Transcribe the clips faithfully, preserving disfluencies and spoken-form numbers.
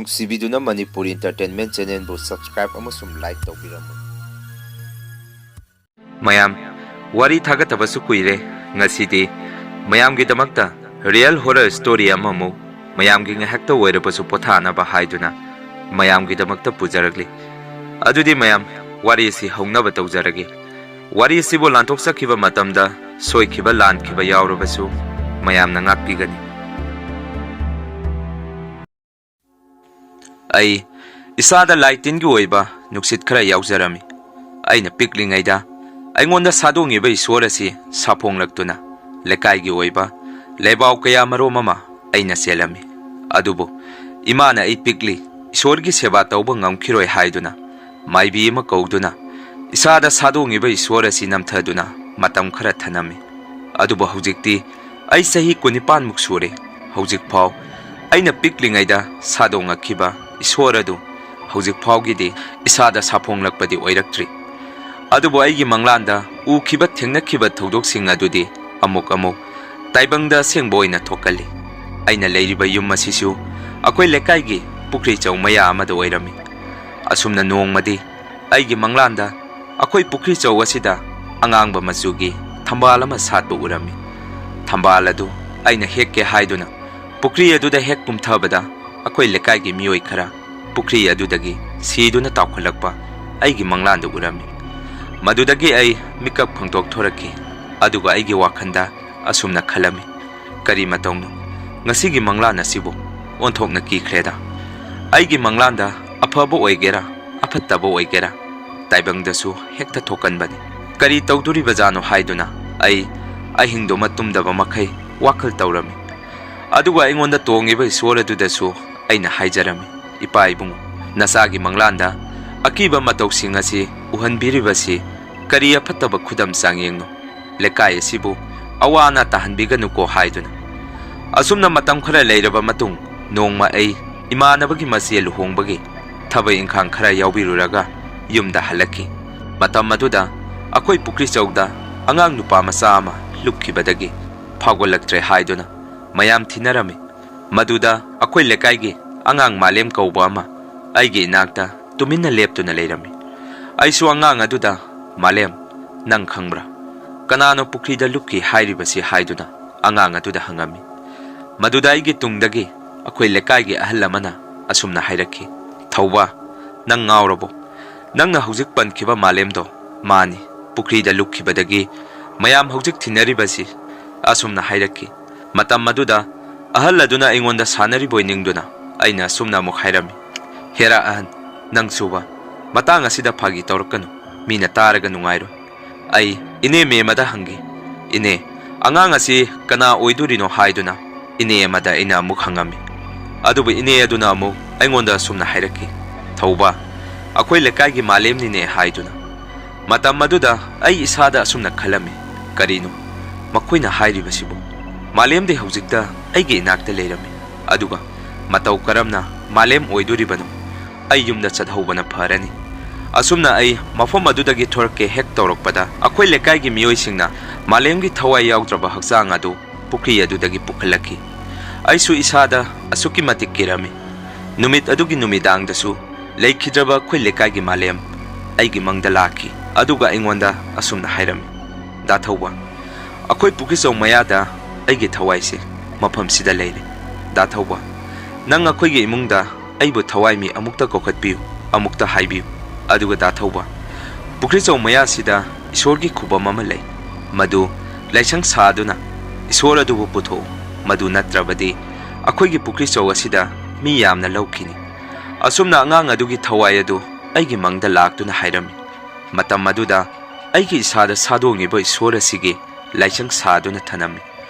ꯅꯨꯡꯁꯤꯕꯤꯗꯨꯅ Manipuri Entertainment Channelꯕꯨ subscribe ꯑꯃꯁꯨꯡ like ꯇꯧꯕꯤꯔꯝꯃꯨ꯫ ꯃꯌꯥꯝ, ꯋꯥꯔꯤ ꯊꯥꯒꯠꯇꯕꯁꯨ ꯀꯨꯏꯔꯦ꯫ ꯉꯁꯤꯗꯤ ꯃꯌꯥꯝꯒꯤꯗꯃꯛꯇ real horror story ꯑꯃꯃꯨꯛ ꯃꯌꯥꯝꯒꯤ ꯉꯥꯏꯍꯥꯛꯇ ꯑꯣꯏꯔꯕꯁꯨ ꯄꯣꯊꯥꯅꯕ ꯍꯥꯏꯗꯨꯅ ꯃꯌꯥꯝꯒꯤꯗꯃꯛꯇ ꯄꯨꯖꯔꯛꯂꯤ꯫ ꯑꯗꯨꯗꯤ ꯃꯌꯥꯝ, ꯋꯥꯔꯤꯁꯤ ꯍꯧꯅꯕ ꯇꯧꯖꯔꯒꯦ꯫ ꯋꯥꯔꯤꯁꯤꯕꯨ ꯂꯥꯟꯊꯣꯛꯆꯈꯤꯕ ꯃꯇꯝꯗ ꯁꯣꯏꯈꯤꯕ ꯂꯥꯟꯈꯤꯕ ꯌꯥꯎꯔꯕꯁꯨ ꯃꯌꯥꯝꯅ ꯉꯥꯛꯄꯤꯒꯅꯤ꯫ ꯑꯩ ꯏꯁꯥꯗ ꯂꯥꯏ ꯇꯤꯟꯒꯤ ꯑꯣꯏꯕ ꯅꯨꯡꯁꯤꯠ ꯈꯔ ꯌꯥꯎꯖꯔꯝꯃꯤ꯫ ꯑꯩꯅ ꯄꯤꯛꯂꯤꯉꯩꯗ ꯑꯩꯉꯣꯟꯗ ꯁꯥꯗꯣꯡꯉꯤꯕ ꯏꯁꯣꯔ ꯑꯁꯤ ꯁꯥꯐꯣꯡꯂꯛꯇꯨꯅ ꯂꯩꯀꯥꯏꯒꯤ ꯑꯣꯏꯕ ꯂꯩꯕꯥꯎ ꯀꯌꯥ ꯃꯔꯨꯝ ꯑꯃ ꯑꯩꯅ ꯆꯦꯜꯂꯝꯃꯤ꯫ ꯑꯗꯨꯕꯨ ꯏꯃꯥꯅ ꯑꯩ ꯄꯤꯛꯂꯤ, ꯏꯁꯣꯔꯒꯤ ꯁꯦꯕꯥ ꯇꯧꯕ ꯉꯝꯈꯤꯔꯣꯏ ꯍꯥꯏꯗꯨꯅ ꯃꯥꯏꯕꯤ ꯑꯃ ꯀꯧꯗꯨꯅ ꯏꯁꯥꯗ ꯁꯥꯗꯣꯡꯉꯤꯕ ꯏꯁꯣꯔ ꯑꯁꯤ ꯅꯝꯊꯗꯨꯅ ꯃꯇꯝ ꯈꯔ ꯊꯅꯝꯃꯤ꯫ ꯑꯗꯨꯕꯨ ꯍꯧꯖꯤꯛꯇꯤ ꯑꯩ ꯆꯍꯤ ꯀꯨꯟꯅꯤꯄꯥꯟꯃꯨꯛ ꯁꯨꯔꯦ꯫ ꯍꯧꯖꯤꯛꯐꯥꯎ ꯑꯩꯅ ꯄꯤꯛꯂꯤꯉꯩꯗ ꯁꯥꯗꯣꯡꯉꯛꯈꯤꯕ ꯏꯁꯣꯔ ꯑꯗꯨ ꯍꯧꯖꯤꯛ ꯐꯥꯎꯒꯤꯗꯤ ꯏꯁꯥꯗ ꯁꯥꯐꯣꯡꯂꯛꯄꯗꯤ ꯑꯣꯏꯔꯛꯇ꯭ꯔꯤ꯫ ꯑꯗꯨꯕꯨ ꯑꯩꯒꯤ ꯃꯪꯂꯥꯟꯗ ꯎꯈꯤꯕ ꯊꯦꯡꯅꯈꯤꯕ ꯊꯧꯗꯣꯛꯁꯤꯡ ꯑꯗꯨꯗꯤ ꯑꯃꯨꯛ ꯑꯃꯨꯛ ꯇꯥꯏꯕꯪꯗ ꯑꯁꯦꯡꯕ ꯑꯣꯏꯅ ꯊꯣꯛꯀꯜꯂꯤ꯫ ꯑꯩꯅ ꯂꯩꯔꯤꯕ ꯌꯨꯝ ꯑꯁꯤꯁꯨ ꯑꯩꯈꯣꯏ ꯂꯩꯀꯥꯏꯒꯤ ꯄꯨꯈ꯭ꯔꯤꯆꯧ ꯃꯌꯥ ꯑꯃꯗ ꯑꯣꯏꯔꯝꯃꯤ꯫ ꯑꯁꯨꯝꯅ ꯅꯣꯡꯃꯗꯤ ꯑꯩꯒꯤ ꯃꯪꯂꯥꯟꯗ ꯑꯩꯈꯣꯏ ꯄꯨꯈ꯭ꯔꯤꯆꯧ ꯑꯁꯤꯗ ꯑꯉꯥꯡꯕ ꯃꯆꯨꯒꯤ ꯊꯝꯕꯥꯜ ꯑꯃ ꯁꯥꯠꯄ ꯎꯔꯝꯃꯤ꯫ ꯊꯝꯕꯥꯜ ꯑꯗꯨ ꯑꯩꯅ ꯍꯦꯛꯀꯦ ꯍꯥꯏꯗꯨꯅ ꯄꯨꯈ꯭ꯔꯤ ꯑꯗꯨꯗ ꯍꯦꯛ ꯀꯨꯝꯊꯕꯗ ꯑꯩꯈꯣꯏ ꯂꯩꯀꯥꯏꯒꯤ ꯃꯤꯑꯣꯏ ꯈꯔ ꯄꯨꯈ꯭ꯔꯤ ꯑꯗꯨꯗꯒꯤ ꯁꯤꯗꯨꯅ ꯇꯥꯎꯈꯠꯂꯛꯄ ꯑꯩꯒꯤ ꯃꯪꯂꯥꯟꯗ ꯎꯔꯝꯃꯤ꯫ ꯃꯗꯨꯗꯒꯤ ꯑꯩ ꯃꯤꯀꯞ ꯈꯪꯗꯣꯛ ꯊꯣꯔꯛꯈꯤ꯫ ꯑꯗꯨꯒ ꯑꯩꯒꯤ ꯋꯥꯈꯜꯗ ꯑꯁꯨꯝꯅ ꯈꯜꯂꯝꯃꯤ, "ꯀꯔꯤ ꯃꯇꯧꯅꯣ? ꯉꯁꯤꯒꯤ ꯃꯪꯂꯥꯟ ꯑꯁꯤꯕꯨ ꯑꯣꯟꯊꯣꯛꯅ ꯀꯤꯈ꯭ꯔꯦꯗ꯫ ꯑꯩꯒꯤ ꯃꯪꯂꯥꯟꯗ ꯑꯐꯕ ꯑꯣꯏꯒꯦꯔꯥ, ꯑꯐꯠꯇꯕ ꯑꯣꯏꯒꯦꯔꯥ, ꯇꯥꯏꯕꯪꯗꯁꯨ ꯍꯦꯛꯇ ꯊꯣꯛꯀꯟꯕꯅꯤ꯫ ꯀꯔꯤ ꯇꯧꯗꯣꯔꯤꯕꯖꯥꯠꯅꯣ?" ꯍꯥꯏꯗꯨꯅ ꯑꯩ ꯑꯍꯤꯡꯗꯨꯃ ꯇꯨꯝꯗꯕ ꯃꯈꯩ ꯋꯥꯈꯜ ꯇꯧꯔꯝꯃꯤ꯫ ꯑꯗꯨꯒ ꯑꯩꯉꯣꯟꯗ ꯇꯣꯡꯉꯤꯕ ꯏꯁꯣꯔ ꯑꯗꯨꯗꯁꯨ ꯑꯩꯅ ꯍꯥꯏꯖꯔꯝꯃꯤ, "ꯏꯄꯥ ꯏꯕꯨꯡꯉꯣ, ꯅꯆꯥꯒꯤ ꯃꯪꯂꯥꯟꯗ ꯑꯀꯤꯕ ꯃꯇꯧꯁꯤꯡ ꯑꯁꯤ ꯎꯍꯟꯕꯤꯔꯤꯕꯁꯤ ꯀꯔꯤ ꯑꯐꯠꯇꯕ ꯈꯨꯗꯝ ꯆꯥꯡꯌꯦꯡꯅꯣ? ꯂꯩꯀꯥꯏ ꯑꯁꯤꯕꯨ ꯑꯋꯥ ꯑꯅꯥ ꯇꯥꯍꯟꯕꯤꯒꯅꯨꯀꯣ" ꯍꯥꯏꯗꯨꯅ꯫ ꯑꯁꯨꯝꯅ ꯃꯇꯝ ꯈꯔ ꯂꯩꯔꯕ ꯃꯇꯨꯡ, ꯅꯣꯡꯃ ꯑꯩ ꯏꯃꯥꯟꯅꯕꯒꯤ ꯃꯆꯦ ꯂꯨꯍꯣꯡꯕꯒꯤ ꯊꯕꯛ ꯏꯪꯈꯥꯡ ꯈꯔ ꯌꯥꯎꯕꯤꯔꯨꯔꯒ ꯌꯨꯝꯗ ꯍꯜꯂꯛꯈꯤ꯫ ꯃꯇꯝ ꯑꯗꯨꯗ ꯑꯩꯈꯣꯏ ꯄꯨꯈ꯭ꯔꯤꯆꯧꯗ ꯑꯉꯥꯡ ꯅꯨꯄꯥ ꯃꯆꯥ ꯑꯃ ꯂꯨꯞꯈꯤꯕꯗꯒꯤ ꯐꯥꯎꯒꯠꯂꯛꯇ꯭ꯔꯦ ꯍꯥꯏꯗꯨꯅ ꯃꯌꯥꯝ ꯊꯤꯅꯔꯝꯃꯤ꯫ ꯃꯗꯨꯗ ꯑꯩꯈꯣꯏ ꯂꯩꯀꯥꯏꯒꯤ ꯑꯉꯥꯡ ꯃꯥꯂꯦꯝ ꯀꯧꯕ ꯑꯃ ꯑꯩꯒꯤ ꯏꯅꯥꯛꯇ ꯇꯨꯃꯤꯟꯅ ꯂꯦꯞꯇꯨꯅ ꯂꯩꯔꯝꯃꯤ꯫ ꯑꯩꯁꯨ ꯑꯉꯥꯡ ꯑꯗꯨꯗ, "ꯃꯥꯂꯦꯝ, ꯅꯪ ꯈꯪꯕ꯭ꯔꯥ? ꯀꯅꯥꯅꯣ ꯄꯨꯈ꯭ꯔꯤꯗ ꯂꯨꯞꯈꯤ ꯍꯥꯏꯔꯤꯕꯁꯤ?" ꯍꯥꯏꯗꯨꯅ ꯑꯉꯥꯡ ꯑꯗꯨꯗ ꯍꯪꯉꯝꯃꯤ꯫ ꯃꯗꯨꯗ ꯑꯩꯒꯤ ꯇꯨꯡꯗꯒꯤ ꯑꯩꯈꯣꯏ ꯂꯩꯀꯥꯏꯒꯤ ꯑꯍꯜ ꯑꯃꯅ ꯑꯁꯨꯝꯅ ꯍꯥꯏꯔꯛꯈꯤ, "ꯊꯧꯕ, ꯅꯪ ꯉꯥꯎꯔꯕꯣ? ꯅꯪꯅ ꯍꯧꯖꯤꯛ ꯄꯟꯈꯤꯕ ꯃꯥꯂꯦꯝꯗꯣ ꯃꯥꯅꯤ꯫ ꯄꯨꯈ꯭ꯔꯤꯗ ꯂꯨꯞꯈꯤꯕꯗꯒꯤ ꯃꯌꯥꯝ ꯍꯧꯖꯤꯛ ꯊꯤꯅꯔꯤꯕꯁꯤ," ꯑꯁꯨꯝꯅ ꯍꯥꯏꯔꯛꯈꯤ꯫ ꯃꯇꯝ ꯑꯗꯨꯗ ꯑꯍꯜ ꯑꯗꯨꯅ ꯑꯩꯉꯣꯟꯗ ꯁꯥꯟꯅꯔꯤꯕꯣꯏ ꯅꯤꯡꯗꯨꯅ ꯑꯩꯅ ꯑꯁꯨꯝꯅ ꯑꯃꯨꯛ ꯍꯥꯏꯔꯝꯃꯤ, "ꯍꯦꯔꯥ ꯑꯍꯟ, ꯅꯪꯁꯨꯕ, ꯃꯇꯥꯡ ꯑꯁꯤꯗ ꯐꯥꯒꯤ ꯇꯧꯔꯛꯀꯅꯨ, ꯃꯤꯅ ꯇꯥꯔꯒ ꯅꯨꯡꯉꯥꯏꯔꯣꯏ꯫" ꯑꯩ ꯏꯅꯦ ꯃꯦꯃꯗ ꯍꯪꯈꯤ, "ꯏꯅꯦ, ꯑꯉꯥꯡ ꯑꯁꯤ ꯀꯅꯥ ꯑꯣꯏꯗꯣꯔꯤꯅꯣ?" ꯍꯥꯏꯗꯨꯅ ꯏꯅꯦ ꯑꯃꯗ ꯑꯩꯅ ꯑꯃꯨꯛ ꯍꯪꯉꯝꯃꯤ꯫ ꯑꯗꯨꯕꯨ ꯏꯅꯦ ꯑꯗꯨꯅ ꯑꯃꯨꯛ ꯑꯩꯉꯣꯟꯗ ꯑꯁꯨꯝꯅ ꯍꯥꯏꯔꯛꯈꯤ, "ꯊꯧꯕ, ꯑꯩꯈꯣꯏ ꯂꯩꯀꯥꯏꯒꯤ ꯃꯥꯂꯦꯝꯅꯤꯅꯦ" ꯍꯥꯏꯗꯨꯅ꯫ ꯃꯇꯝ ꯑꯗꯨꯗ ꯑꯩ ꯏꯁꯥꯗ ꯑꯁꯨꯝꯅ ꯈꯜꯂꯝꯃꯤ, "ꯀꯔꯤꯅꯣ ꯃꯈꯣꯏꯅ ꯍꯥꯏꯔꯤꯕꯁꯤꯕꯨ? ꯃꯥꯂꯦꯝꯗꯤ ꯍꯧꯖꯤꯛꯇ ꯑꯩꯒꯤ ꯏꯅꯥꯛꯇ ꯂꯩꯔꯝꯃꯤ, ꯑꯗꯨꯒ ꯃꯇꯧ ꯀꯔꯝꯅ ꯃꯥꯂꯦꯝ ꯑꯣꯏꯗꯣꯔꯤꯕꯅꯣ? ꯑꯩ ꯌꯨꯝꯗ ꯆꯠꯍꯧꯕꯅ ꯐꯔꯅꯤ꯫" ꯑꯁꯨꯝꯅ ꯑꯩ ꯃꯐꯝ ꯑꯗꯨꯗꯒꯤ ꯊꯣꯔꯛꯀꯦ ꯍꯦꯛ ꯇꯧꯔꯛꯄꯗ, ꯑꯩꯈꯣꯏ ꯂꯩꯀꯥꯏꯒꯤ ꯃꯤꯑꯣꯏꯁꯤꯡꯅ ꯃꯥꯂꯦꯝꯒꯤ ꯊꯋꯥꯏ ꯌꯥꯎꯗ꯭ꯔꯕ ꯍꯛꯆꯥꯡ ꯑꯗꯨ ꯄꯨꯈ꯭ꯔꯤ ꯑꯗꯨꯗꯒꯤ ꯄꯨꯈꯠꯂꯛꯈꯤ꯫ ꯑꯩꯁꯨ ꯏꯁꯥꯗ ꯑꯁꯨꯛꯀꯤ ꯃꯇꯤꯛ ꯀꯤꯔꯝꯃꯤ꯫ ꯅꯨꯃꯤꯠ ꯑꯗꯨꯒꯤ ꯅꯨꯃꯤꯗꯥꯡꯗꯁꯨ ꯂꯩꯈꯤꯗ꯭ꯔꯕ ꯑꯩꯈꯣꯏ ꯂꯩꯀꯥꯏꯒꯤ ꯃꯥꯂꯦꯝ ꯑꯩꯒꯤ ꯃꯪꯗ ꯂꯥꯛꯈꯤ꯫ ꯑꯗꯨꯒ ꯑꯩꯉꯣꯟꯗ ꯑꯁꯨꯝꯅ ꯍꯥꯏꯔꯝꯃꯤ, "ꯗꯥ ꯊꯧꯕ, ꯑꯩꯈꯣꯏ ꯄꯨꯈ꯭ꯔꯤꯆꯧ ꯃꯌꯥꯗ ꯑꯩꯒꯤ ꯊꯋꯥꯏꯁꯦ ꯃꯐꯝꯁꯤꯗ ꯂꯩꯔꯦ꯫ ꯗꯥ ꯊꯧꯕ, ꯅꯪ ꯑꯩꯈꯣꯏꯒꯤ ꯏꯃꯨꯡꯗ ꯑꯩꯕꯨ ꯊꯋꯥꯏ ꯃꯤ ꯑꯃꯨꯛꯇ ꯀꯧꯈꯠꯄꯤꯌꯨ, ꯑꯃꯨꯛꯇ ꯍꯥꯏꯕꯤꯌꯨ꯫ ꯑꯗꯨꯒ ꯗꯥ ꯊꯧꯕ, ꯄꯨꯈ꯭ꯔꯤꯆꯧ ꯃꯌꯥꯁꯤꯗ ꯏꯁꯣꯔꯒꯤ ꯈꯨꯕꯝ ꯑꯃ ꯂꯩ, ꯃꯗꯨ ꯂꯥꯏꯁꯪ ꯁꯥꯗꯨꯅ ꯏꯁꯣꯔ ꯑꯗꯨꯕꯨ ꯄꯨꯊꯣꯛꯎ, ꯃꯗꯨ ꯅꯠꯇ꯭ꯔꯕꯗꯤ ꯑꯩꯈꯣꯏꯒꯤ ꯄꯨꯈ꯭ꯔꯤꯆꯧ ꯑꯁꯤꯗ ꯃꯤ ꯌꯥꯝꯅ ꯂꯧꯈꯤꯅꯤ꯫" ꯑꯁꯨꯝꯅ ꯑꯉꯥꯡ ꯑꯗꯨꯒꯤ ꯊꯋꯥꯏ ꯑꯗꯨ ꯑꯩꯒꯤ ꯃꯪꯗ ꯂꯥꯛꯇꯨꯅ ꯍꯥꯏꯔꯝꯃꯤ꯫ ꯃꯇꯝ ꯑꯗꯨꯗ ꯑꯩꯒꯤ ꯏꯁꯥꯗ ꯁꯥꯗꯣꯡꯉꯤꯕ ꯏꯁꯣꯔ ꯑꯁꯤꯒꯤ ꯂꯥꯏꯁꯪ ꯁꯥꯗꯨꯅ ꯊꯅꯝꯃꯤ꯫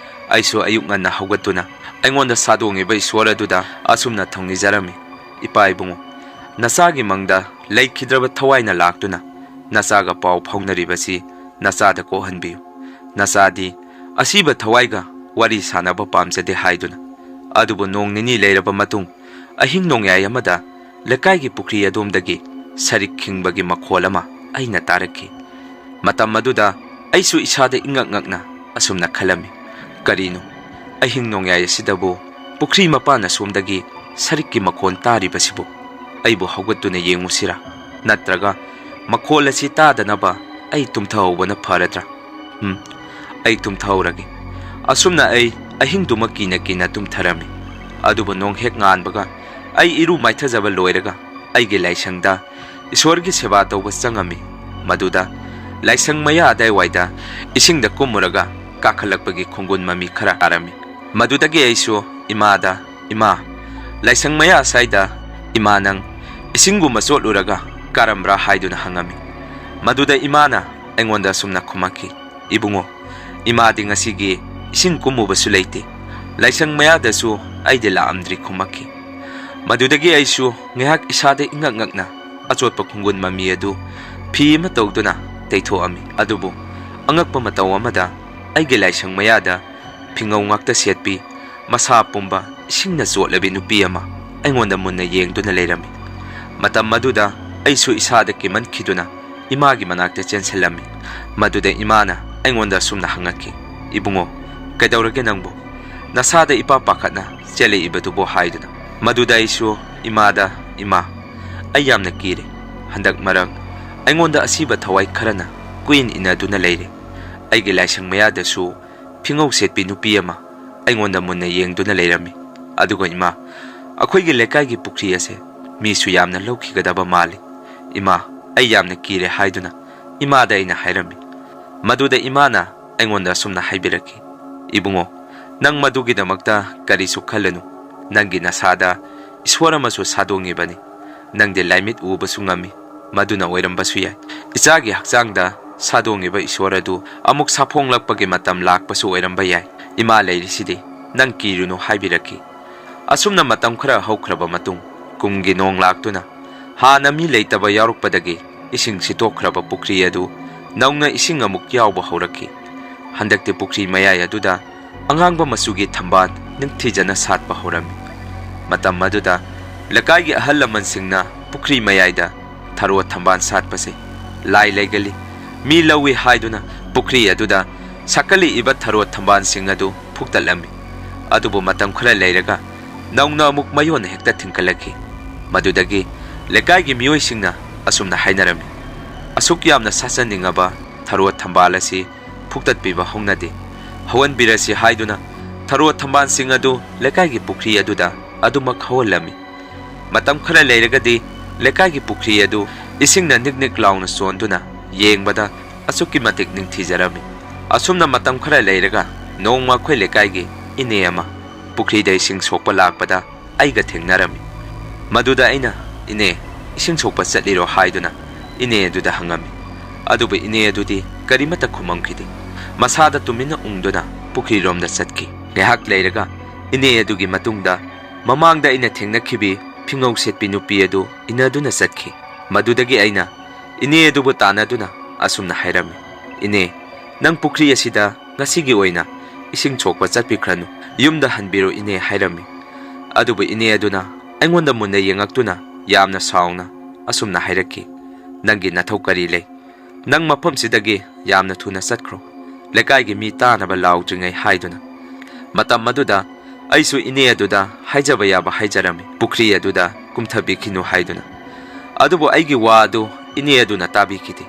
ꯑꯩꯁꯨ ꯑꯌꯨꯛ ꯉꯟꯅ ꯍꯧꯒꯠꯇꯨꯅ ꯑꯩꯉꯣꯟꯗ ꯁꯥꯗꯣꯡꯉꯤꯕ ꯏꯁꯣꯔ ꯑꯗꯨꯗ ꯑꯁꯨꯝꯅ ꯊꯧꯅꯤꯖꯔꯝꯃꯤ, "ꯏꯄꯥ ꯏꯕꯨꯡꯉꯣ, ꯅꯆꯥꯒꯤ ꯃꯪꯗ ꯂꯩꯈꯤꯗ꯭ꯔꯕ ꯊꯋꯥꯏꯅ ꯂꯥꯛꯇꯨꯅ ꯅꯆꯥꯒ ꯄꯥꯎ ꯐꯥꯎꯅꯔꯤꯕꯁꯤ ꯅꯆꯥꯗ ꯀꯣꯛꯍꯟꯕꯤꯌꯨ꯫ ꯅꯆꯥꯗꯤ ꯑꯁꯤꯕ ꯊꯋꯥꯏꯒ ꯋꯥꯔꯤ ꯁꯥꯟꯅꯕ ꯄꯥꯝꯖꯗꯦ" ꯍꯥꯏꯗꯨꯅ꯫ ꯑꯗꯨꯕꯨ ꯅꯣꯡ ꯅꯤꯅꯤ ꯂꯩꯔꯕ ꯃꯇꯨꯡ, ꯑꯍꯤꯡ ꯅꯣꯡꯌꯥꯏ ꯑꯃꯗ ꯂꯩꯀꯥꯏꯒꯤ ꯄꯨꯈ꯭ꯔꯤ ꯑꯗꯣꯝꯗꯒꯤ ꯁꯔꯤꯛ ꯈꯤꯡꯕꯒꯤ ꯃꯈꯣꯜ ꯑꯃ ꯑꯩꯅ ꯇꯥꯔꯛꯈꯤ꯫ ꯃꯇꯝ ꯑꯗꯨꯗ ꯑꯩꯁꯨ ꯏꯁꯥꯗ ꯏꯉꯛ ꯉꯛꯅ ꯑꯁꯨꯝꯅ ꯈꯜꯂꯝꯃꯤ, "ꯀꯔꯤꯅꯣ, ꯑꯍꯤꯡ ꯅꯣꯡꯌꯥꯏ ꯑꯁꯤꯗꯕꯨ ꯄꯨꯈ꯭ꯔꯤ ꯃꯄꯥꯟ ꯑꯁꯣꯝꯗꯒꯤ ꯁꯔꯤꯛꯀꯤ ꯃꯈꯣꯟ ꯇꯥꯔꯤꯕꯁꯤꯕꯨ? ꯑꯩꯕꯨ ꯍꯧꯒꯠꯇꯨꯅ ꯌꯦꯡꯉꯨꯁꯤꯔꯥ? ꯅꯠꯇ꯭ꯔꯒ ꯃꯈꯣꯜ ꯑꯁꯤ ꯇꯥꯗꯅꯕ ꯑꯩ ꯇꯨꯝꯊꯍꯧꯕꯅ ꯐꯔꯗ꯭ꯔꯥ? ꯎꯝ, ꯑꯩ ꯇꯨꯝꯊꯍꯧꯔꯒꯦ꯫ ꯑꯁꯨꯝꯅ ꯑꯩ ꯑꯍꯤꯡꯗꯨꯃ ꯀꯤꯅ ꯀꯤꯅ ꯇꯨꯝꯊꯔꯝꯃꯤ꯫ ꯑꯗꯨꯕꯨ ꯅꯣꯡ ꯍꯦꯛ ꯉꯥꯟꯕꯒ ꯑꯩ ꯏꯔꯨ ꯃꯥꯏꯊꯖꯕ ꯂꯣꯏꯔꯒ ꯑꯩꯒꯤ ꯂꯥꯏꯁꯪꯗ ꯏꯁꯣꯔꯒꯤ ꯁꯦꯕꯥ ꯇꯧꯕ ꯆꯪꯉꯝꯃꯤ꯫ ꯃꯗꯨꯗ ꯂꯥꯏꯁꯪ ꯃꯌꯥ ꯑꯗꯥꯏꯋꯥꯏꯗ ꯏꯁꯤꯡꯗ ꯀꯨꯝꯃꯨꯔꯒ ꯀꯥꯈꯠꯂꯛꯄꯒꯤ ꯈꯣꯡꯒꯨꯟ ꯃꯃꯤ ꯈꯔ ꯇꯥꯔꯝꯃꯤ꯫ ꯃꯗꯨꯗꯒꯤ ꯑꯩꯁꯨ ꯏꯃꯥꯗ, "ꯏꯃꯥ, ꯂꯥꯏꯁꯪ ꯃꯌꯥ ꯑꯁ꯭ꯋꯥꯏꯗ ꯏꯃꯥ ꯅꯪ ꯏꯁꯤꯡꯒꯨꯝꯕ ꯆꯣꯠꯂꯨꯔꯒ ꯀꯥꯔꯝꯕ꯭ꯔꯥ?" ꯍꯥꯏꯗꯨꯅ ꯍꯪꯉꯝꯃꯤ꯫ ꯃꯗꯨꯗ ꯏꯃꯥꯅ ꯑꯩꯉꯣꯟꯗ ꯑꯁꯨꯝꯅ ꯈꯨꯝꯃꯛꯈꯤ, "ꯏꯕꯨꯡꯉꯣ, ꯏꯃꯥꯗꯤ ꯉꯁꯤꯒꯤ ꯏꯁꯤꯡ ꯀꯨꯝꯃꯨꯕꯁꯨ ꯂꯩꯇꯦ, ꯂꯥꯏꯁꯪ ꯃꯌꯥꯗꯁꯨ ꯑꯩꯗꯤ ꯂꯥꯛꯑꯝꯗ꯭ꯔꯤ" ꯈꯨꯝꯃꯛꯈꯤ꯫ ꯃꯗꯨꯗꯒꯤ ꯑꯩꯁꯨ ꯉꯥꯏꯍꯥꯛ ꯏꯁꯥꯗ ꯏꯉꯛ ꯉꯛꯅ ꯑꯆꯣꯠꯄ ꯈꯣꯡꯒꯨꯟ ꯃꯃꯤ ꯑꯗꯨ ꯐꯤ ꯑꯃ ꯇꯧꯗꯨꯅ ꯇꯩꯊꯣꯛꯑꯝꯃꯤ꯫ ꯑꯗꯨꯕꯨ ꯑꯉꯛꯄ ꯃꯇꯧ ꯑꯃꯗ ꯑꯩꯒꯤ ꯂꯥꯏꯁꯪ ꯃꯌꯥꯗ ꯐꯤꯉꯧ ꯉꯥꯛꯇ ꯁꯦꯠꯄꯤ, ꯃꯁꯥ ꯄꯨꯝꯕ ꯏꯁꯤꯡꯅ ꯆꯣꯠꯂꯕꯤ ꯅꯨꯄꯤ ꯑꯃ ꯑꯩꯉꯣꯟꯗ ꯃꯨꯟꯅ ꯌꯦꯡꯗꯨꯅ ꯂꯩꯔꯝꯃꯤ꯫ ꯃꯇꯝ ꯑꯗꯨꯗ ꯑꯩꯁꯨ ꯏꯁꯥꯗ ꯀꯤꯃꯟꯈꯤꯗꯨꯅ ꯏꯃꯥꯒꯤ ꯃꯅꯥꯛꯇ ꯆꯦꯟꯁꯤꯜꯂꯝꯃꯤ꯫ ꯃꯗꯨꯗ ꯏꯃꯥꯅ ꯑꯩꯉꯣꯟꯗ ꯑꯁꯨꯝꯅ ꯍꯪꯉꯛꯈꯤ, "ꯏꯕꯨꯡꯉꯣ, ꯀꯩꯗꯧꯔꯒꯦ ꯅꯪꯕꯨ? ꯅꯁꯥꯗ ꯏꯄꯥ ꯄꯥꯈꯠꯅ ꯆꯦꯜꯂꯛꯏꯕꯗꯨꯕꯨ?" ꯍꯥꯏꯗꯨꯅ꯫ ꯃꯗꯨꯗ ꯑꯩꯁꯨ ꯏꯃꯥꯗ, "ꯏꯃꯥ, ꯑꯩ ꯌꯥꯝꯅ ꯀꯤꯔꯦ꯫ ꯍꯟꯗꯛ ꯃꯔꯛ ꯑꯩꯉꯣꯟꯗ ꯑꯁꯤꯕ ꯊꯋꯥꯏ ꯈꯔꯅ ꯀꯨꯏꯟ ꯏꯟꯅꯗꯨꯅ ꯂꯩꯔꯦ꯫ ꯑꯩꯒꯤ ꯂꯥꯏꯁꯪ ꯃꯌꯥꯗꯁꯨ ꯐꯤꯉꯧ ꯁꯦꯠꯄꯤ ꯅꯨꯄꯤ ꯑꯃ ꯑꯩꯉꯣꯟꯗ ꯃꯨꯟꯅ ꯌꯦꯡꯗꯨꯅ ꯂꯩꯔꯝꯃꯤ꯫ ꯑꯗꯨꯒ ꯏꯃꯥ, ꯑꯩꯈꯣꯏꯒꯤ ꯂꯩꯀꯥꯏꯒꯤ ꯄꯨꯈ꯭ꯔꯤ ꯑꯁꯦ ꯃꯤꯁꯨ ꯌꯥꯝꯅ ꯂꯧꯈꯤꯒꯗꯕ ꯃꯥꯜꯂꯤ꯫ ꯏꯃꯥ, ꯑꯩ ꯌꯥꯝꯅ ꯀꯤꯔꯦ" ꯍꯥꯏꯗꯨꯅ ꯏꯃꯥꯗ ꯑꯩꯅ ꯍꯥꯏꯔꯝꯃꯤ꯫ ꯃꯗꯨꯗ ꯏꯃꯥꯅ ꯑꯩꯉꯣꯟꯗ ꯑꯁꯨꯝꯅ ꯍꯥꯏꯕꯤꯔꯛꯈꯤ, "ꯏꯕꯨꯡꯉꯣ, ꯅꯪ ꯃꯗꯨꯒꯤꯗꯃꯛꯇ ꯀꯔꯤꯁꯨ ꯈꯜꯂꯅꯨ꯫ ꯅꯪꯒꯤ ꯅꯁꯥꯗ ꯏꯁꯣꯔ ꯑꯃꯁꯨ ꯁꯥꯗꯣꯡꯉꯤꯕꯅꯤ꯫ ꯅꯪꯗꯤ ꯂꯥꯏꯃꯤꯠ ꯎꯕꯁꯨ ꯉꯝꯃꯤ, ꯃꯗꯨꯅ ꯑꯣꯏꯔꯝꯕꯁꯨ ꯌꯥꯏ꯫ ꯏꯆꯥꯒꯤ ꯍꯛꯆꯥꯡꯗ ꯁꯥꯗꯣꯡꯉꯤꯕ ꯏꯁꯣꯔ ꯑꯗꯨ ꯑꯃꯨꯛ ꯁꯥꯐꯣꯡꯂꯛꯄꯒꯤ ꯃꯇꯝ ꯂꯥꯛꯄꯁꯨ ꯑꯣꯏꯔꯝꯕ ꯌꯥꯏ꯫ ꯏꯃꯥ ꯂꯩꯔꯤꯁꯤꯗꯤ, ꯅꯪ ꯀꯤꯔꯨꯅꯨ" ꯍꯥꯏꯕꯤꯔꯛꯈꯤ꯫ ꯑꯁꯨꯝꯅ ꯃꯇꯝ ꯈꯔ ꯍꯧꯈ꯭ꯔꯕ ꯃꯇꯨꯡ, ꯀꯨꯝꯒꯤ ꯅꯣꯡ ꯂꯥꯛꯇꯨꯅ ꯍꯥꯟꯅ ꯃꯤ ꯂꯩꯇꯕ ꯌꯥꯎꯔꯛꯄꯗꯒꯤ ꯏꯁꯤꯡ ꯁꯤꯠꯇꯣꯛꯈ꯭ꯔꯕ ꯄꯨꯈ꯭ꯔꯤ ꯑꯗꯨ ꯅꯧꯅ ꯏꯁꯤꯡ ꯑꯃꯨꯛ ꯌꯥꯎꯕ ꯍꯧꯔꯛꯈꯤ꯫ ꯍꯟꯗꯛꯇꯤ ꯄꯨꯈ꯭ꯔꯤ ꯃꯌꯥꯏ ꯑꯗꯨꯗ ꯑꯉꯥꯡꯕ ꯃꯆꯨꯒꯤ ꯊꯝꯕꯥꯜ ꯅꯤꯡꯊꯤꯖꯅ ꯁꯥꯠꯄ ꯍꯧꯔꯝꯃꯤ꯫ ꯃꯇꯝ ꯑꯗꯨꯗ ꯂꯩꯀꯥꯏꯒꯤ ꯑꯍꯜ ꯂꯃꯟꯁꯤꯡꯅ ꯄꯨꯈ꯭ꯔꯤ ꯃꯌꯥꯏꯗ ꯊꯔꯣ ꯊꯝꯕꯥꯜ ꯁꯥꯠꯄꯁꯦ ꯂꯥꯏ ꯂꯩꯒꯜꯂꯤ, ꯃꯤ ꯂꯧꯏ ꯍꯥꯏꯗꯨꯅ ꯄꯨꯈ꯭ꯔꯤ ꯑꯗꯨꯗ ꯁꯥꯠꯀꯠꯂꯛꯏꯕ ꯊꯔꯣ ꯊꯝꯕꯥꯜꯁꯤꯡ ꯑꯗꯨ ꯐꯨꯛꯇꯠꯂꯝꯃꯤ꯫ ꯑꯗꯨꯕꯨ ꯃꯇꯝ ꯈꯔ ꯂꯩꯔꯒ ꯅꯧꯅ ꯑꯃꯨꯛ ꯃꯌꯣꯟ ꯍꯦꯛꯇ ꯊꯤꯡꯀꯠꯂꯛꯈꯤ꯫ ꯃꯗꯨꯗꯒꯤ ꯂꯩꯀꯥꯏꯒꯤ ꯃꯤꯑꯣꯏꯁꯤꯡꯅ ꯑꯁꯨꯝꯅ ꯍꯥꯏꯅꯔꯝꯃꯤ, "ꯑꯁꯨꯛ ꯌꯥꯝꯅ ꯁꯥꯁꯟꯅꯤꯡꯉꯕ ꯊꯔꯣ ꯊꯝꯕꯥꯜ ꯑꯁꯤ ꯐꯨꯛꯇꯠꯄꯤꯕ ꯍꯧꯅꯗꯦ꯫ ꯍꯧꯍꯟꯕꯤꯔꯁꯤ" ꯍꯥꯏꯗꯨꯅ ꯊꯔꯣ ꯊꯝꯕꯥꯜꯁꯤꯡ ꯑꯗꯨ ꯂꯩꯀꯥꯏꯒꯤ ꯄꯨꯈ꯭ꯔꯤ ꯑꯗꯨꯗ ꯑꯗꯨꯃꯛ ꯍꯧꯍꯜꯂꯝꯃꯤ꯫ ꯃꯇꯝ ꯈꯔ ꯂꯩꯔꯒꯗꯤ ꯂꯩꯀꯥꯏꯒꯤ ꯄꯨꯈ꯭ꯔꯤ ꯑꯗꯨ ꯏꯁꯤꯡꯅ ꯅꯤꯛ ꯅꯤꯛ ꯂꯥꯎꯅ ꯆꯣꯟꯗꯨꯅ ꯌꯦꯡꯕꯗ ꯑꯁꯨꯛꯀꯤ ꯃꯇꯤꯛ ꯅꯤꯡꯊꯤꯖꯔꯝꯃꯤ꯫ ꯑꯁꯨꯝꯅ ꯃꯇꯝ ꯈꯔ ꯂꯩꯔꯒ ꯅꯣꯡꯃ ꯑꯩꯈꯣꯏ ꯂꯩꯀꯥꯏꯒꯤ ꯏꯅꯦ ꯑꯃ ꯄꯨꯈ꯭ꯔꯤꯗ ꯏꯁꯤꯡ ꯁꯣꯛꯄ ꯂꯥꯛꯄꯗ ꯑꯩꯒ ꯊꯦꯡꯅꯔꯝꯃꯤ꯫ ꯃꯗꯨꯗ ꯑꯩꯅ, "ꯏꯅꯦ, ꯏꯁꯤꯡ ꯁꯣꯛꯄ ꯆꯠꯂꯤꯔꯣ?" ꯍꯥꯏꯗꯨꯅ ꯏꯅꯦ ꯑꯗꯨꯗ ꯍꯪꯉꯝꯃꯤ꯫ ꯑꯗꯨꯕꯨ ꯏꯅꯦ ꯑꯗꯨꯗꯤ ꯀꯔꯤꯃꯠꯇ ꯈꯨꯝꯃꯝꯈꯤꯗꯦ꯫ ꯃꯁꯥꯗ ꯇꯨꯃꯤꯟꯅ ꯎꯪꯗꯨꯅ ꯄꯨꯈ꯭ꯔꯤꯔꯣꯝꯗ ꯆꯠꯈꯤ꯫ ꯉꯥꯏꯍꯥꯛ ꯂꯩꯔꯒ ꯏꯅꯦ ꯑꯗꯨꯒꯤ ꯃꯇꯨꯡꯗ ꯃꯃꯥꯡꯗ ꯑꯩꯅ ꯊꯦꯡꯅꯈꯤꯕꯤ ꯐꯤꯉꯧ ꯁꯦꯠꯄꯤ ꯅꯨꯄꯤ ꯑꯗꯨ ꯏꯟꯅꯗꯨꯅ ꯆꯠꯈꯤ꯫ ꯃꯗꯨꯗꯒꯤ ꯑꯩꯅ ꯏꯅꯦ ꯑꯗꯨꯕꯨ ꯇꯥꯟꯅꯗꯨꯅ ꯑꯁꯨꯝꯅ ꯍꯥꯏꯔꯝꯃꯤ, "ꯏꯅꯦ, ꯅꯪ ꯄꯨꯈ꯭ꯔꯤ ꯑꯁꯤꯗ ꯉꯁꯤꯒꯤ ꯑꯣꯏꯅ ꯏꯁꯤꯡ ꯁꯣꯛꯄ ꯆꯠꯄꯤꯈ꯭ꯔꯅꯨ, ꯌꯨꯝꯗ ꯍꯟꯕꯤꯔꯣ ꯏꯅꯦ" ꯍꯥꯏꯔꯝꯃꯤ꯫ ꯑꯗꯨꯕꯨ ꯏꯅꯦ ꯑꯗꯨꯅ ꯑꯩꯉꯣꯟꯗ ꯃꯨꯟꯅ ꯌꯦꯡꯉꯛꯇꯨꯅ ꯌꯥꯝꯅ ꯁꯥꯎꯅ ꯑꯁꯨꯝꯅ ꯍꯥꯏꯔꯛꯈꯤ, "ꯅꯪꯒꯤ ꯅꯊꯧ ꯀꯔꯤ ꯂꯩ? ꯅꯪ ꯃꯐꯝꯁꯤꯗꯒꯤ ꯌꯥꯝꯅ ꯊꯨꯅ ꯆꯠꯈ꯭ꯔꯣ꯫ ꯂꯩꯀꯥꯏꯒꯤ ꯃꯤ ꯇꯥꯅꯕ ꯂꯥꯎꯗ꯭ꯔꯤꯉꯩ" ꯍꯥꯏꯗꯨꯅ꯫ ꯃꯇꯝ ꯑꯗꯨꯗ ꯑꯩꯁꯨ ꯏꯅꯦ ꯑꯗꯨꯗ ꯍꯥꯏꯖꯕ ꯌꯥꯕ ꯍꯥꯏꯖꯔꯝꯃꯤ, ꯄꯨꯈ꯭ꯔꯤ ꯑꯗꯨꯗ ꯀꯨꯝꯊꯕꯤꯈꯤꯅꯨ ꯍꯥꯏꯗꯨꯅ꯫ ꯑꯗꯨꯕꯨ ꯑꯩꯒꯤ ꯋꯥ ꯑꯗꯨ ꯏꯅꯦ ꯑꯗꯨꯅ ꯇꯥꯕꯤꯈꯤꯗꯦ꯫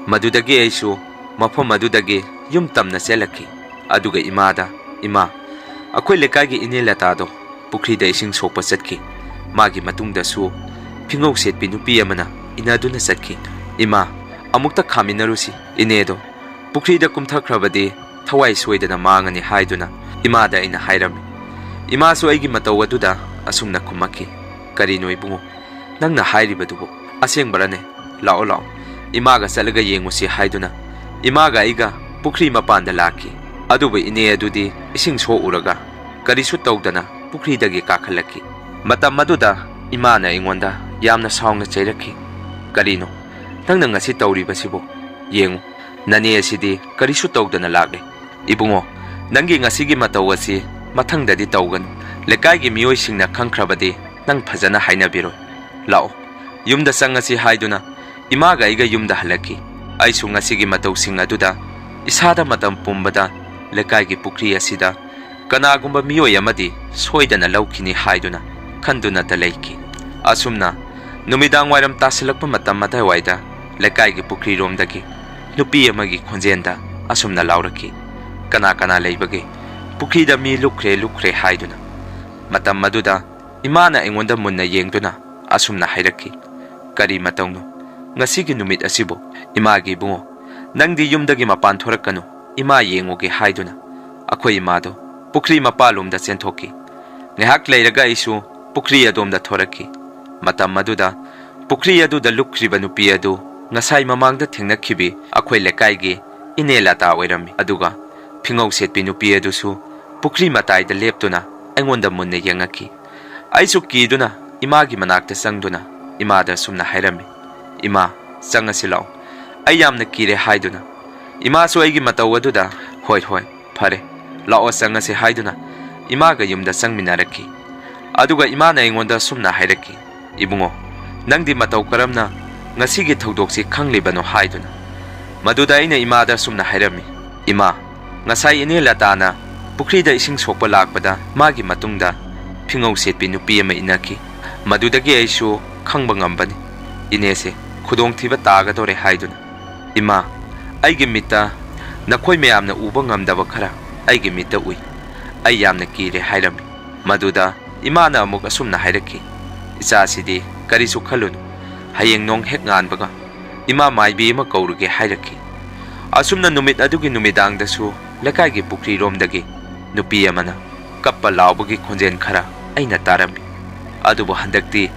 ꯃꯗꯨꯗꯒꯤ ꯑꯩꯁꯨ ꯃꯐꯝ ꯑꯗꯨꯗꯒꯤ ꯌꯨꯝ ꯇꯝꯅ ꯆꯦꯜꯂꯛꯈꯤ꯫ ꯑꯗꯨꯒ ꯏꯃꯥꯗ, "ꯏꯃꯥ, ꯑꯩꯈꯣꯏ ꯂꯩꯀꯥꯏꯒꯤ ꯏꯅꯦ ꯂꯇꯥꯗꯣ ꯄꯨꯈ꯭ꯔꯤꯗ ꯏꯁꯤꯡ ꯁꯣꯛꯄ ꯆꯠꯈꯤ꯫ ꯃꯥꯒꯤ ꯃꯇꯨꯡꯗꯁꯨ ꯐꯤꯉꯧ ꯁꯦꯠꯄꯤ ꯅꯨꯄꯤ ꯑꯃꯅ ꯏꯟꯅꯗꯨꯅ ꯆꯠꯈꯤ꯫ ꯏꯃꯥ, ꯑꯃꯨꯛꯇ ꯈꯥꯃꯤꯟꯅꯔꯨꯁꯤ꯫ ꯏꯅꯦꯗꯣ ꯄꯨꯈ꯭ꯔꯤꯗ ꯀꯨꯝꯊꯈ꯭ꯔꯕꯗꯤ ꯊꯋꯥꯏ ꯁꯣꯏꯗꯅ ꯃꯥꯡꯉꯅꯤ" ꯍꯥꯏꯗꯨꯅ ꯏꯃꯥꯗ ꯑꯩꯅ ꯍꯥꯏꯔꯝꯃꯤ꯫ ꯏꯃꯥꯁꯨ ꯑꯩꯒꯤ ꯃꯇꯧ ꯑꯗꯨꯗ ꯑꯁꯨꯝꯅ ꯈꯨꯝꯃꯛꯈꯤ, "ꯀꯔꯤꯅꯣ ꯏꯕꯨꯡꯉꯣ, ꯅꯪꯅ ꯍꯥꯏꯔꯤꯕꯗꯨꯕꯨ? ꯑꯁꯦꯡꯕꯔꯅꯦ? ꯂꯥꯛꯑꯣ, ꯂꯥꯛꯑꯣ, ꯏꯃꯥꯒ ꯆꯠꯂꯒ ꯌꯦꯡꯉꯨꯁꯤ" ꯍꯥꯏꯗꯨꯅ ꯏꯃꯥꯒ ꯑꯩꯒ ꯄꯨꯈ꯭ꯔꯤ ꯃꯄꯥꯟꯗ ꯂꯥꯛꯈꯤ꯫ ꯑꯗꯨꯕꯨ ꯏꯅꯦ ꯑꯗꯨꯗꯤ ꯏꯁꯤꯡ ꯁꯣꯛꯎꯔꯒ ꯀꯔꯤꯁꯨ ꯇꯧꯗꯅ ꯄꯨꯈ꯭ꯔꯤꯗꯒꯤ ꯀꯥꯈꯠꯂꯛꯈꯤ꯫ ꯃꯇꯝ ꯑꯗꯨꯗ ꯏꯃꯥꯅ ꯑꯩꯉꯣꯟꯗ ꯌꯥꯝꯅ ꯁꯥꯎꯅ ꯆꯩꯔꯛꯈꯤ, "ꯀꯔꯤꯅꯣ ꯅꯪꯅ ꯉꯁꯤ ꯇꯧꯔꯤꯕꯁꯤꯕꯨ? ꯌꯦꯡꯉꯨ, ꯅꯅꯦ ꯑꯁꯤꯗꯤ ꯀꯔꯤꯁꯨ ꯇꯧꯗꯅ ꯂꯥꯛꯂꯦ꯫ ꯏꯕꯨꯡꯉꯣ, ꯅꯪꯒꯤ ꯉꯁꯤꯒꯤ ꯃꯇꯧ ꯑꯁꯤ ꯃꯊꯪꯗꯗꯤ ꯇꯧꯒꯅꯨ꯫ ꯂꯩꯀꯥꯏꯒꯤ ꯃꯤꯑꯣꯏꯁꯤꯡꯅ ꯈꯪꯈ꯭ꯔꯕꯗꯤ ꯅꯪ ꯐꯖꯅ ꯍꯥꯏꯅꯕꯤꯔꯣꯏ꯫ ꯂꯥꯛꯑꯣ, ꯌꯨꯝꯗ ꯆꯪꯉꯁꯤ" ꯍꯥꯏꯗꯨꯅ ꯏꯃꯥꯒ ꯑꯩꯒ ꯌꯨꯝꯗ ꯍꯜꯂꯛꯈꯤ꯫ ꯑꯩꯁꯨ ꯉꯁꯤꯒꯤ ꯃꯇꯧꯁꯤꯡ ꯑꯗꯨꯗ ꯏꯁꯥꯗ ꯃꯇꯝ ꯄꯨꯝꯕꯗ ꯂꯩꯀꯥꯏꯒꯤ ꯄꯨꯈ꯭ꯔꯤ ꯑꯁꯤꯗ ꯀꯅꯥꯒꯨꯝꯕ ꯃꯤꯑꯣꯏ ꯑꯃꯗꯤ ꯁꯣꯏꯗꯅ ꯂꯧꯈꯤꯅꯤ ꯍꯥꯏꯗꯨꯅ ꯈꯟꯗꯨꯅꯇ ꯂꯩꯈꯤ꯫ ꯑꯁꯨꯝꯅ ꯅꯨꯃꯤꯗꯥꯡ ꯋꯥꯏꯔꯝ ꯇꯥꯁꯤꯜꯂꯛꯄ ꯃꯇꯝ ꯑꯗꯨꯋꯥꯏꯗ ꯂꯩꯀꯥꯏꯒꯤ ꯄꯨꯈ꯭ꯔꯤꯔꯣꯝꯗꯒꯤ ꯅꯨꯄꯤ ꯑꯃꯒꯤ ꯈꯣꯟꯖꯦꯜꯗ ꯑꯁꯨꯝꯅ ꯂꯥꯎꯔꯛꯈꯤ, "ꯀꯅꯥ ꯀꯅꯥ ꯂꯩꯕꯒꯦ? ꯄꯨꯈ꯭ꯔꯤꯗ ꯃꯤ ꯂꯨꯞꯈ꯭ꯔꯦ, ꯂꯨꯞꯈ꯭ꯔꯦ" ꯍꯥꯏꯗꯨꯅ꯫ ꯃꯇꯝ ꯑꯗꯨꯗ ꯏꯃꯥꯅ ꯑꯩꯉꯣꯟꯗ ꯃꯨꯟꯅ ꯌꯦꯡꯗꯨꯅ ꯑꯁꯨꯝꯅ ꯍꯥꯏꯔꯛꯈꯤ, "ꯀꯔꯤ ꯃꯇꯧꯅꯣ ꯉꯁꯤꯒꯤ ꯅꯨꯃꯤꯠ ꯑꯁꯤꯕꯨ?" "ꯏꯃꯥꯒꯤ ꯏꯕꯨꯡꯉꯣ, ꯅꯪꯗꯤ ꯌꯨꯝꯗꯒꯤ ꯃꯄꯥꯟ ꯊꯣꯔꯛꯀꯅꯨ, ꯏꯃꯥ ꯌꯦꯡꯉꯨꯒꯦ" ꯍꯥꯏꯗꯨꯅ ꯑꯩꯈꯣꯏ ꯏꯃꯥꯗꯨ ꯄꯨꯈ꯭ꯔꯤ ꯃꯄꯥꯜꯂꯣꯝꯗ ꯆꯦꯟꯊꯣꯛꯈꯤ꯫ ꯉꯥꯏꯍꯥꯛ ꯂꯩꯔꯒ ꯑꯩꯁꯨ ꯄꯨꯈ꯭ꯔꯤ ꯑꯗꯣꯝꯗ ꯊꯣꯔꯛꯈꯤ꯫ ꯃꯇꯝ ꯑꯗꯨꯗ ꯄꯨꯈ꯭ꯔꯤ ꯑꯗꯨꯗ ꯂꯨꯞꯈ꯭ꯔꯤꯕ ꯅꯨꯄꯤ ꯑꯗꯨ ꯉꯁꯥꯏ ꯃꯃꯥꯡꯗ ꯊꯦꯡꯅꯈꯤꯕꯤ ꯑꯩꯈꯣꯏ ꯂꯩꯀꯥꯏꯒꯤ ꯏꯅꯦ ꯂꯇꯥ ꯑꯣꯏꯔꯝꯃꯤ꯫ ꯑꯗꯨꯒ ꯐꯤꯉꯧ ꯁꯦꯠꯄꯤ ꯅꯨꯄꯤ ꯑꯗꯨꯁꯨ ꯄꯨꯈ꯭ꯔꯤ ꯃꯇꯥꯏꯗ ꯂꯦꯞꯇꯨꯅ ꯑꯩꯉꯣꯟꯗ ꯃꯨꯟꯅ ꯌꯦꯡꯉꯛꯈꯤ꯫ ꯑꯩꯁꯨ ꯀꯤꯗꯨꯅ ꯏꯃꯥꯒꯤ ꯃꯅꯥꯛꯇ ꯆꯪꯗꯨꯅ ꯏꯃꯥꯗ ꯑꯁꯨꯝꯅ ꯍꯥꯏꯔꯝꯃꯤ, "ꯏꯃꯥ, ꯆꯪꯉꯁꯤ ꯂꯥꯛꯑꯣ, ꯑꯩ ꯌꯥꯝꯅ ꯀꯤꯔꯦ" ꯍꯥꯏꯗꯨꯅ꯫ ꯏꯃꯥꯁꯨ ꯑꯩꯒꯤ ꯃꯇꯧ ꯑꯗꯨꯗ, "ꯍꯣꯏ, ꯍꯣꯏ, ꯐꯔꯦ, ꯂꯥꯛꯑꯣ ꯆꯪꯉꯁꯤ" ꯍꯥꯏꯗꯨꯅ ꯏꯃꯥꯒ ꯌꯨꯝꯗ ꯆꯪꯃꯤꯟꯅꯔꯛꯈꯤ꯫ ꯑꯗꯨꯒ ꯏꯃꯥꯅ ꯑꯩꯉꯣꯟꯗ ꯑꯁꯨꯝꯅ ꯍꯥꯏꯔꯛꯈꯤ, "ꯏꯕꯨꯡꯉꯣ, ꯅꯪꯗꯤ ꯃꯇꯧ ꯀꯔꯝꯅ ꯉꯁꯤꯒꯤ ꯊꯧꯗꯣꯛꯁꯤ ꯈꯪꯂꯤꯕꯅꯣ?" ꯍꯥꯏꯗꯨꯅ꯫ ꯃꯗꯨꯗ ꯑꯩꯅ ꯏꯃꯥꯗ ꯑꯁꯨꯝꯅ ꯍꯥꯏꯔꯝꯃꯤ, "ꯏꯃꯥ, ꯉꯁꯥꯏ ꯏꯅꯦ ꯂꯇꯥꯅ ꯄꯨꯈ꯭ꯔꯤꯗ ꯏꯁꯤꯡ ꯁꯣꯛꯄ ꯂꯥꯛꯄꯗ ꯃꯥꯒꯤ ꯃꯇꯨꯡꯗ ꯐꯤꯉꯧ ꯁꯦꯠꯄꯤ ꯅꯨꯄꯤ ꯑꯃ ꯏꯟꯅꯈꯤ꯫ ꯃꯗꯨꯗꯒꯤ ꯑꯩꯁꯨ ꯈꯪꯕ ꯉꯝꯕꯅꯤ, ꯏꯅꯦꯁꯦ ꯈꯨꯗꯣꯡꯊꯤꯕ ꯇꯥꯒꯗꯧꯔꯦ" ꯍꯥꯏꯗꯨꯅ꯫ "ꯏꯃꯥ, ꯑꯩꯒꯤ ꯃꯤꯠꯇ ꯅꯈꯣꯏ ꯃꯌꯥꯝꯅ ꯎꯕ ꯉꯝꯗꯕ ꯈꯔ ꯑꯩꯒꯤ ꯃꯤꯠꯇ ꯎꯏ꯫ ꯑꯩ ꯌꯥꯝꯅ ꯀꯤꯔꯦ" ꯍꯥꯏꯔꯝꯃꯤ꯫ ꯃꯗꯨꯗ ꯏꯃꯥꯅ ꯑꯃꯨꯛ ꯑꯁꯨꯝꯅ ꯍꯥꯏꯔꯛꯈꯤ, "ꯏꯆꯥꯁꯤꯗꯤ ꯀꯔꯤꯁꯨ ꯈꯜꯂꯨꯅꯨ, ꯍꯌꯦꯡ ꯅꯣꯡ ꯍꯦꯛ ꯉꯥꯟꯕꯒ ꯏꯃꯥ ꯃꯥꯏꯕꯤ ꯑꯃ ꯀꯧꯔꯨꯒꯦ" ꯍꯥꯏꯔꯛꯈꯤ꯫ ꯑꯁꯨꯝꯅ ꯅꯨꯃꯤꯠ ꯑꯗꯨꯒꯤ ꯅꯨꯃꯤꯗꯥꯡꯗꯁꯨ ꯂꯩꯀꯥꯏꯒꯤ ꯄꯨꯈ꯭ꯔꯤꯔꯣꯝꯗꯒꯤ ꯅꯨꯄꯤ ꯑꯃꯅ ꯀꯞꯄ ꯂꯥꯎꯕꯒꯤ ꯈꯣꯟꯖꯦꯜ ꯈꯔ ꯑꯩꯅ ꯇꯥꯔꯝꯃꯤ꯫ ꯑꯗꯨꯕꯨ ꯍꯟꯗꯛꯇꯤ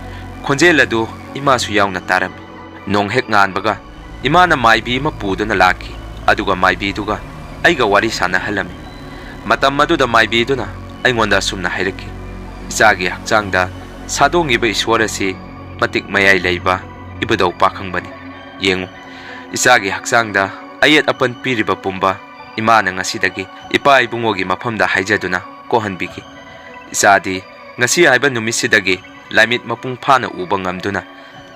ꯈꯣꯟꯖꯦꯜ ꯑꯗꯨ ꯏꯃꯥꯁꯨ ꯌꯥꯎꯅ ꯇꯥꯔꯝꯃꯤ꯫ ꯅꯣꯡ ꯍꯦꯛ ꯉꯥꯟꯕꯒ ꯏꯃꯥꯅ ꯃꯥꯏꯕꯤ ꯑꯃ ꯄꯨꯗꯨꯅ ꯂꯥꯛꯈꯤ, ꯑꯗꯨꯒ ꯃꯥꯏꯕꯤꯗꯨꯒ ꯑꯩꯒ ꯋꯥꯔꯤ ꯁꯥꯟꯅꯍꯜꯂꯝꯃꯤ꯫ ꯃꯇꯝ ꯑꯗꯨꯗ ꯃꯥꯏꯕꯤꯗꯨꯅ ꯑꯩꯉꯣꯟꯗ ꯑꯁꯨꯝꯅ ꯍꯥꯏꯔꯛꯈꯤ, "ꯏꯆꯥꯒꯤ ꯍꯛꯆꯥꯡꯗ ꯁꯥꯗꯣꯡꯉꯤꯕ ꯏꯁꯣꯔ ꯑꯁꯤ ꯃꯇꯤꯛ ꯃꯌꯥꯏ ꯂꯩꯕ ꯏꯕꯨꯙꯧ ꯄꯥꯈꯪꯕꯅꯤ꯫ ꯌꯦꯡꯉꯨ, ꯏꯆꯥꯒꯤ ꯍꯛꯆꯥꯡꯗ ꯑꯌꯦꯠ ꯑꯄꯟ ꯄꯤꯔꯤꯕ ꯄꯨꯝꯕ ꯏꯃꯥꯅ ꯉꯁꯤꯗꯒꯤ ꯏꯄꯥ ꯏꯕꯨꯡꯉꯣꯒꯤ ꯃꯐꯝꯗ ꯍꯥꯏꯖꯗꯨꯅ ꯀꯣꯛꯍꯟꯕꯤꯒꯦ꯫ ꯏꯆꯥꯗꯤ ꯉꯁꯤ ꯍꯥꯏꯕ ꯅꯨꯃꯤꯠꯁꯤꯗꯒꯤ ꯂꯥꯏꯃꯤꯠ ꯃꯄꯨꯡ ꯐꯥꯅ ꯎꯕ ꯉꯝꯗꯨꯅ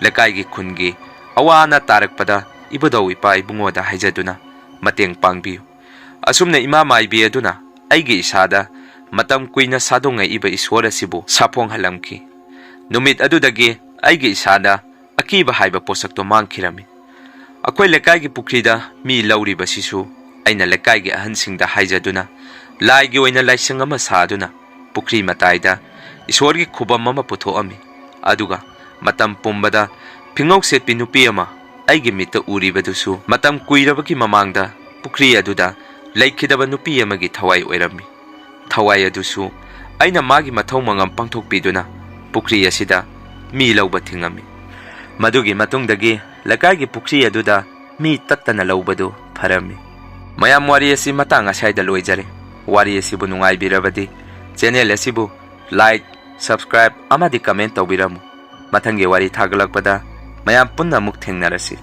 ꯂꯩꯀꯥꯏꯒꯤ ꯈꯨꯟꯒꯤ ꯑꯋꯥ ꯑꯅꯥ ꯇꯥꯔꯛꯄꯗ ꯏꯕꯨꯙꯧ ꯏꯄꯥ ꯏꯕꯨꯡꯉꯣꯗ ꯍꯥꯏꯖꯗꯨꯅ ꯃꯇꯦꯡ ꯄꯥꯡꯕꯤꯌꯨ"꯫ ꯑꯁꯨꯝꯅ ꯏꯃꯥ ꯃꯥꯏꯕꯤ ꯑꯗꯨꯅ ꯑꯩꯒꯤ ꯏꯁꯥꯗ ꯃꯇꯝ ꯀꯨꯏꯅ ꯁꯥꯗꯣꯡꯉꯛꯏꯕ ꯏꯁꯣꯔ ꯑꯁꯤꯕꯨ ꯁꯥꯐꯣꯡꯍꯜꯂꯝꯈꯤ꯫ ꯅꯨꯃꯤꯠ ꯑꯗꯨꯗꯒꯤ ꯑꯩꯒꯤ ꯏꯁꯥꯗ ꯑꯀꯤꯕ ꯍꯥꯏꯕ ꯄꯣꯠꯁꯛꯇꯣ ꯃꯥꯡꯈꯤꯔꯝꯃꯤ꯫ ꯑꯩꯈꯣꯏ ꯂꯩꯀꯥꯏꯒꯤ ꯄꯨꯈ꯭ꯔꯤꯗ ꯃꯤ ꯂꯧꯔꯤꯕꯁꯤꯁꯨ ꯑꯩꯅ ꯂꯩꯀꯥꯏꯒꯤ ꯑꯍꯟꯁꯤꯡꯗ ꯍꯥꯏꯖꯗꯨꯅ ꯂꯥꯏꯒꯤ ꯑꯣꯏꯅ ꯂꯥꯏꯁꯪ ꯑꯃ ꯁꯥꯗꯨꯅ ꯄꯨꯈ꯭ꯔꯤ ꯃꯇꯥꯏꯗ ꯏꯁꯣꯔꯒꯤ ꯈꯨꯕꯝ ꯑꯃ ꯄꯨꯊꯣꯛꯑꯝꯃꯤ꯫ ꯑꯗꯨꯒ ꯃꯇꯝ ꯄꯨꯝꯕꯗ ꯐꯤꯉꯧ ꯁꯦꯠꯄꯤ ꯅꯨꯄꯤ ꯑꯃ ꯑꯩꯒꯤ ꯃꯤꯠꯇ ꯎꯔꯤꯕꯗꯨꯁꯨ ꯃꯇꯝ ꯀꯨꯏꯔꯕꯒꯤ ꯃꯃꯥꯡꯗ ꯄꯨꯈ꯭ꯔꯤ ꯑꯗꯨꯗ ꯂꯩꯈꯤꯗꯕ ꯅꯨꯄꯤ ꯑꯃꯒꯤ ꯊꯋꯥꯏ ꯑꯣꯏꯔꯝꯃꯤ꯫ ꯊꯋꯥꯏ ꯑꯗꯨꯁꯨ ꯑꯩꯅ ꯃꯥꯒꯤ ꯃꯊꯧ ꯃꯉꯝ ꯄꯥꯡꯊꯣꯛꯄꯤꯗꯨꯅ ꯄꯨꯈ꯭ꯔꯤ ꯑꯁꯤꯗ ꯃꯤ ꯂꯧꯕ ꯊꯤꯡꯉꯝꯃꯤ꯫ ꯃꯗꯨꯒꯤ ꯃꯇꯨꯡꯗꯒꯤ ꯂꯩꯀꯥꯏꯒꯤ ꯄꯨꯈ꯭ꯔꯤ ꯑꯗꯨꯗ ꯃꯤ ꯇꯠꯇꯅ ꯂꯧꯕꯗꯨ ꯐꯔꯝꯃꯤ꯫ ꯃꯌꯥꯝ, ꯋꯥꯔꯤ ꯑꯁꯤ ꯃꯇꯥꯡ ꯑꯁ꯭ꯋꯥꯏꯗ ꯂꯣꯏꯖꯔꯦ꯫ ꯋꯥꯔꯤ ꯑꯁꯤꯕꯨ ꯅꯨꯡꯉꯥꯏꯕꯤꯔꯕꯗꯤ channel ꯑꯁꯤꯕꯨ like, subscribe ꯑꯃꯗꯤ comment ꯇꯧꯕꯤꯔꯝꯃꯨ꯫ ꯃꯊꯪꯒꯤ ꯋꯥꯔꯤ ꯊꯥꯒꯠꯂꯛꯄꯗ ꯃꯌꯥꯝ ꯄꯨꯟꯅ ꯑꯃꯨꯛ ꯊꯦꯡꯅꯔꯁꯤ꯫